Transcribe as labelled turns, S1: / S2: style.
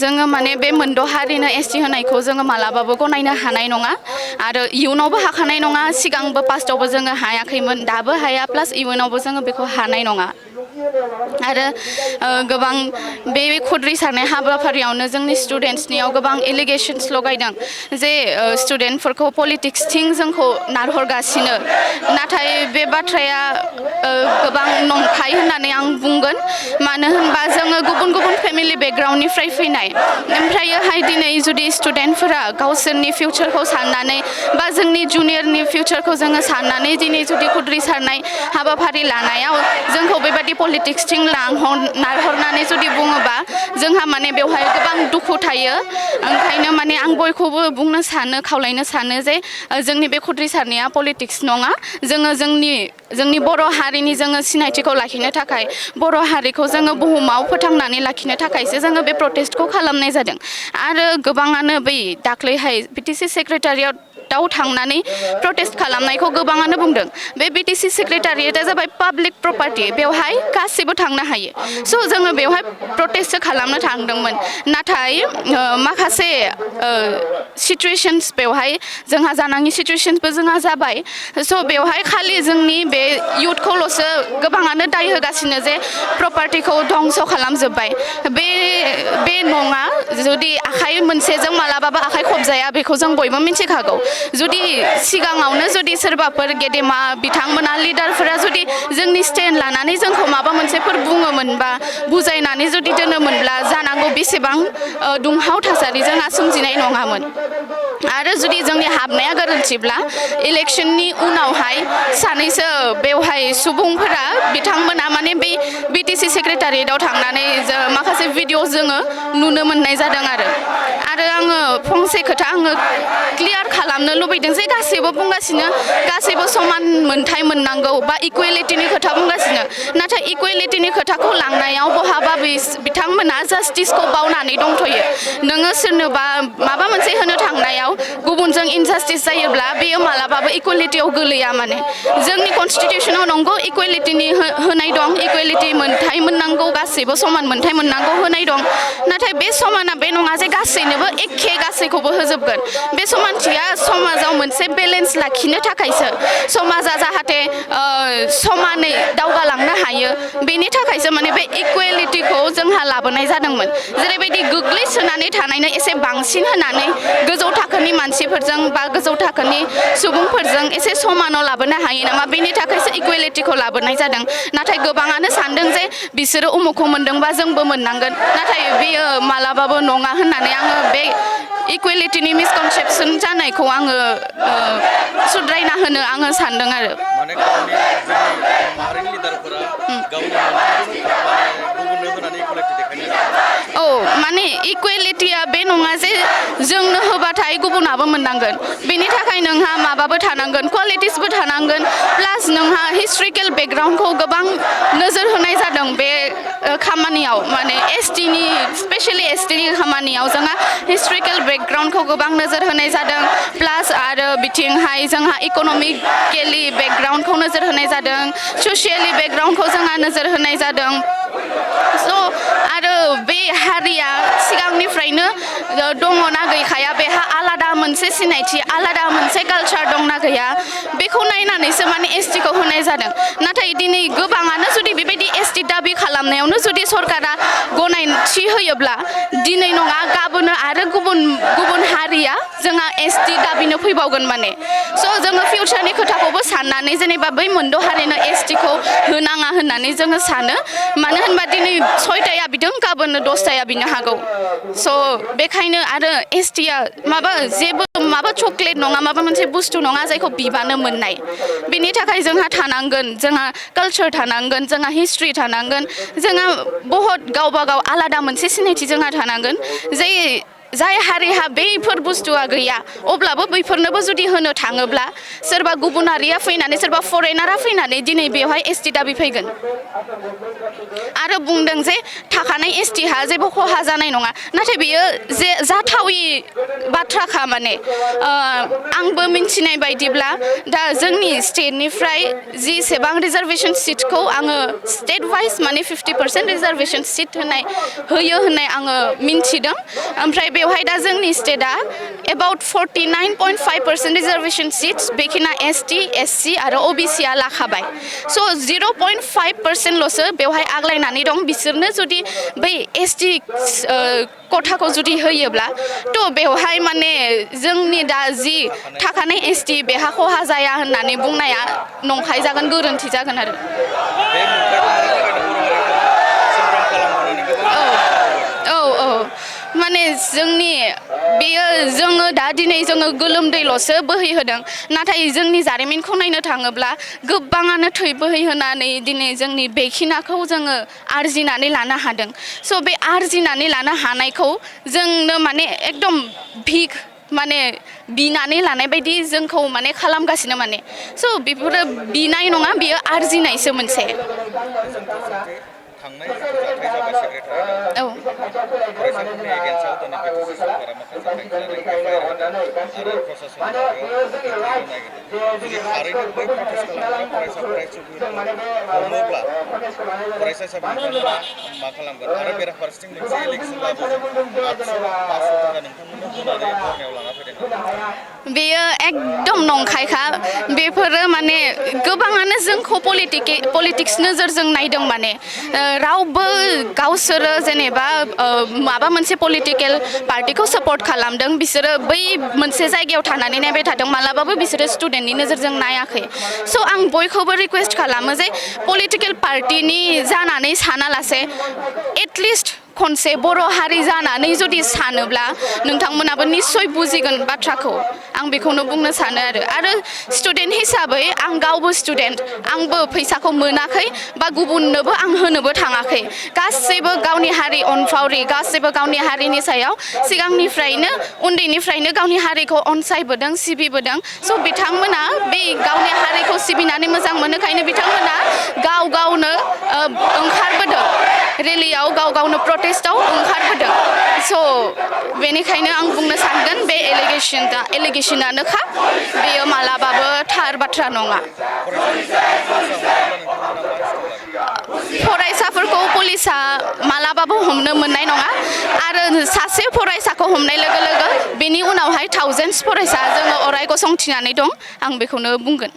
S1: जोङो माने बे मोनद' हारिनो एसटि होनायखौ जोङो मालाबाबो गनायनो हानाय नङा आरो इयुनावबो हाखानाय नङा सिगांबो पास्टआवबो जोङो हायाखैमोन दाबो हाया प्लास इयुनावबो जोङो बेखौ हानाय नङा आरो गोबां बे खुद्रि सारनाय हाबाफारियावनो जोंनि स्टुडेन्टसनियाव गोबां एलिगेसन्स लगायदों जे स्टुडेन्टफोरखौ पलिटिक्सथिं जोंखौ नारहरगासिनो नाथाय बे बाथ्राया गोबां नंखाय होननानै आं बुंगोन मानो होनबा जोङो गुबुन गुबुन फेमिलि बेकग्राउन्डनिफ्राय फैनाय ओमफ्रायोहाय दिनै जुदि स्टुडेन्टफोरा गावसोरनि फिउचारखौ साननानै बा जोंनि जुनियरनि फिउचारखौ जोङो साननानै दिनै जुदि खुद्रि सारनाय हाबाफारि लानायाव जोंखौ बेबादि पलिटिक्सथिं नारहरनानै जुदि बुङोबा जोंहा माने बेवहाय गोबां दुखु थायो ओंखायनो माने आं बयखौबो बुंनो सानो खावलायनो सानो जे जोंनि बे खुद्रि सारनाया पलिटिक्स नङा जोङो जोंनि बर' हारिनि जोङो सिनायथिखौ लाखिनो थाखाय बर' हारिखौ जोङो बुहुमाव फोथांनानै लाखिनो थाखायसो जोङो बे प्रटेस्टखौ खालामनाय जादों आरो गोबाङानो बै दाख्लैहाय बिटिसि सेक्रेटारियेटआव थांनानै प्रटेस्ट खालामनायखौ गोबाङानो बुंदों बे बिटिसि सेक्रेटारियेटआ जाबाय पाब्लिक प्रपार्टि बेवहाय गासैबो थांनो हायो स' जोङो बेवहाय प्रटेस्टसो खालामनो थांदोंमोन नाथाय माखासे सिचुवेसन्स बेवहाय जोंहा जानाङि सिचुवेसन्सबो जोंहा जाबाय स' बेवहाय खालि जोंनि बे इयुथखौल'सो गोबाङानो दाय होगासिनो जे प्रपार्टिखौ धंस' खालामजोब्बाय बे नङा जुदि आखाइ मोनसेजों मालाबाबो आखाइ खबजाया बेखौ जों बयबो मिथिखागौ जुदि सिगाङावनो जुदि सोरबाफोर गेदेमा बिथांमोना लिडारफोरा जुदि जोंनि स्टेन्ड लानानै जोंखौ माबा मोनसेफोर बुङोमोनबा बुजायनानै जुदि दोनोमोनब्ला जानांगौ बेसेबां दुंहाव थासारि जोंहा सोमजिनाय नङामोन आरो जुदि जोंनि हाबनाया गोरोन्थिब्ला इलेक्सननि उनावहाय सानैसो बेवहाय सुबुंफोरा बिथांमोना माने बै बिटिसि सेक्रेटारियेटआव थांनानै माखासे भिडिअ जोङो नुनो मोननाय जादों आरो आङो फंसे खोथा आङो क्लियार खालामनो लुबैदों जे गासैबो बुंगासिनो गासैबो समान मोनथाय मोननांगौ बा इकुवेलिटिनि खोथा बुंगासिनो नाथाय इकुवेलिटिनि खोथाखौ लांनायाव बहाबा बिथांमोना जास्टिसखौ बावनानै दंथ'यो नोङो सोरनोबा माबा मोनसे होनो थांनायाव गुबुनजों इनजास्टिस जायोब्ला बेयो मालाबाबो इकुवेलिटियाव गोलैया माने जोंनि कनस्टिटिउसनाव नंगौ इकुवेलिटिनि होनाय दं इकुवेलिटि मोनथाय मोननांगौ गासैबो समान मोनथाय मोननांगौ होनाय दं नाथाय बे समाना बे नङा जे गासैनोबो एखे गासैखौबो होजोबगोन बे समानथिया समाजाव मोनसे बेलेन्स लाखिनो थाखायसो समाजा जाहाथे समानै दावगालांनो हायो बेनि थाखायसो माने बे इकुवेलिटिखौ जोंहा लाबोनाय जादोंमोन जेरैबायदि गोग्लैसोनानै थानायनो एसे बांसिन होनानै गोजौ थाखोनि मानसिफोरजों बा गोजौ थाखोनि सुबुंफोरजों एसे समानाव लाबोनो हायो नामा बेनि थाखायसो इकुवेलिटिखौ लाबोनाय जादों नाथाय गोबाङानो सानदों जे बिसोरो उमुखखौ मोनदोंबा जोंबो मोननांगोन नाथाय बेयो मालाबाबो नङा होननानै आङो बे इकुवेलिटिनि मिसकनसेपसन जानायखौ आङो सुद्रायना होनो आङो सानदों आरो
S2: माने गावनि जोंनि माहारिनि लिडारफोरा गावनि मोनथायखौ गुबुननो होनानै इकुवेलिटि देखायनो
S1: औ माने इकुवेलिटिया बे नङा जे जोंनो होबाथाय गुबुनाबो मोननांगोन बेनि थाखाय नोंहा माबाबो थानांगोन कुवालिटिसबो थानांगोन प्लास नोंहा हिस्ट्रिकेल बेकग्राउन्डखौ गोबां नोजोर होनाय जादों बे खामानियाव माने एसटिनि स्पेसियेलि एसटिनि खामानियाव जोंहा हिस्ट्रिकेल बेकग्राउन्डखौ गोबां नोजोर होनाय जादों प्लास आरो बिथिंहाय जोंहा इक'नमिकेलि बेकग्राउन्डखौ नोजोर होनाय जादों ससियेलि बेकग्राउन्डखौ जोंहा नोजोर होनाय जादों स' आरो बे हारिया सिगांनिफ्रायनो दङना गैखाया बेहा आलादा मोनसे सिनायथि आलादा मोनसे कालचार दंना गैया बेखौ नायनानैसो माने एसटिखौ होनाय जादों नाथाय दिनै गोबाङानो जुदि बेबायदि एसटि दाबि खालामनायावनो जुदि सरकारा गनायथि होयोब्ला दिनै नङा गाबोनो आरो गुबुन हारिया जोंहा एसटि दाबिनो फैबावगोन माने स' जोङो फिउचारनि खोथाखौबो साननानै जेनेबा बै मोनद' हारिनो एसटिखौ होनाङा होननानै जोङो सानो मानो होनबा दिनै 6थाया बिदों गाबोन 10थाया बिनो हागौ स' बेखायनो आरो एसटिया माबा चक्लेट नङा माबा मोनसे बुस्थु नङा जायखौ बिबानो मोननाय बेनि थाखाय जोंहा थानांगोन जोंहा कालचार थानांगोन जोंहा हिस्ट्रि थानांगोन जोंहा बहुत गावबा गाव आलादा मोनसे सिनायथि जोंहा थानांगोन जाय हारिहा बैफोर बुस्थुआ गैया अब्लाबो बैफोरनोबो जुदि होनो थाङोब्ला सोरबा गुबुनारिया फैनानै सोरबा फरेनारा फैनानै दिनै बेवहाय एसटि दाबि फैगोन आरो बुंदों जे थाखानाय एसटिहा जेबो खहा जानाय नङा नाथाय बेयो जे जाथावि बाथ्राखा माने आंबो मिन्थिनाय बायदिब्ला दा जोंनि स्टेटनिफ्राय जिसेबां रिजार्भेसन सिटखौ आङो स्टेट वाइज माने 50% रिजार्भेसन सिट होयो होननाय आङो मिन्थिदों ओमफ्राय बेवहाय दा जोंनि स्टेटआ एबाउट 49.5% रिजार्भेसन सिट्स बेखिना एसटि एससि आरो अबिसिआ लाखाबाय स' 0.5%ल'सो बेवहाय आग्लायनानै दं बिसोरनो जुदि बै एसटि खथाखौ जुदि होयोब्ला थ' बेवहाय माने जोंनि दा जि थाखानाय एसटि बेहा खहा जाया होननानै बुंनाया नंखाय जागोन गोरोन्थि जागोन आरो
S2: बे
S1: माने जोंनि बेयो जोङो दा दिनै जोङो गोलोमदैल'सो बोहैहोदों नाथाय जोंनि जारिमिनखौ नायनो थाङोब्ला गोबाङानो थै बोहैहोनानै दिनै जोंनि बेखिनाखौ जोङो आरजिनानै लानो हादों स' बे आरजिनानै लानो हानायखौ जोंनो माने एकदम भिक माने बिनानै लानाय बायदि जोंखौ माने खालामगासिनो माने स' बेफोरो बिनाय नङा बियो आरजिनायसो मोनसे
S2: थांनाय जाथाय जाबाय सेक्रेटारियाव फरायसाफोरनि एगेन्स्टआव दिनै बिटिसि सरकारा माखासे एफआइआर होदों आरो प्रशासन माबायाव नागिरदों जुदि थारैनो बै प्रटेस्ट खालामग्रा फरायसाफोरा हमोब्ला फरायसा हिसाबै नोंथांमोना मा खालामगोन आरो बेराफारसेथिं मोनसे इलेक्सन लाबोदों 800-500 थाखा नोंथांमोननो होनानै धरनायाव लाना फैदों
S1: बेयो एकदम नंखायखा बेफोरो माने गोबाङानो जोंखौ पलिटिक्स नोजोरजों नायदों माने रावबो गावसोरो जेनेबा माबा मोनसे पलिटिकेल पार्टिखौ सापर्ट खालामदों बिसोरो बै मोनसे जायगायाव थानानै नायबाय थादों मालाबाबो बिसोरो स्टुडेन्टनि नोजोरजों नायाखै स' आं बयखौबो रिकुवेस्ट खालामो जे पलिटिकेल पार्टिनि जानानै सानालासे एटलिस्ट खनसे बर' हारि जानानै जुदि सानोब्ला नोंथांमोनाबो निस्सय बुजिगोन बाथ्राखौ आं बेखौनो बुंनो सानो आरो स्टुडेन्ट हिसाबै आं गावबो स्टुडेन्ट आंबो फैसाखौ मोनाखै बा गुबुननोबो आं होनोबो थाङाखै गासैबो गावनि हारि अनफावरि गासैबो गावनि हारिनि सायाव सिगांनिफ्रायनो उन्दैनिफ्रायनो गावनि हारिखौ अनसायबोदों सिबिबोदों स' बिथांमोना बे गावनि हारिखौ सिबिनानै मोजां मोनोखायनो बिथांमोना गावनो ओंखारबोदों रेलियाव गावनो प्रटेस्टआव ओंखारबोदों स' बेनिखायनो आं बुंनो सानगोन बे एलिगेसनानोखा बेयो मालाबाबो थार बाथ्रा नङा फरायसाफोरखौ पुलिसा मालाबाबो हमनो मोननाय नङा आरो सासे फरायसाखौ हमनाय लोगो लोगो बेनि उनावहाय थाउजेन्डस फरायसा जोङो अराय गसंथिनानै दं आं बेखौनो बुंगोन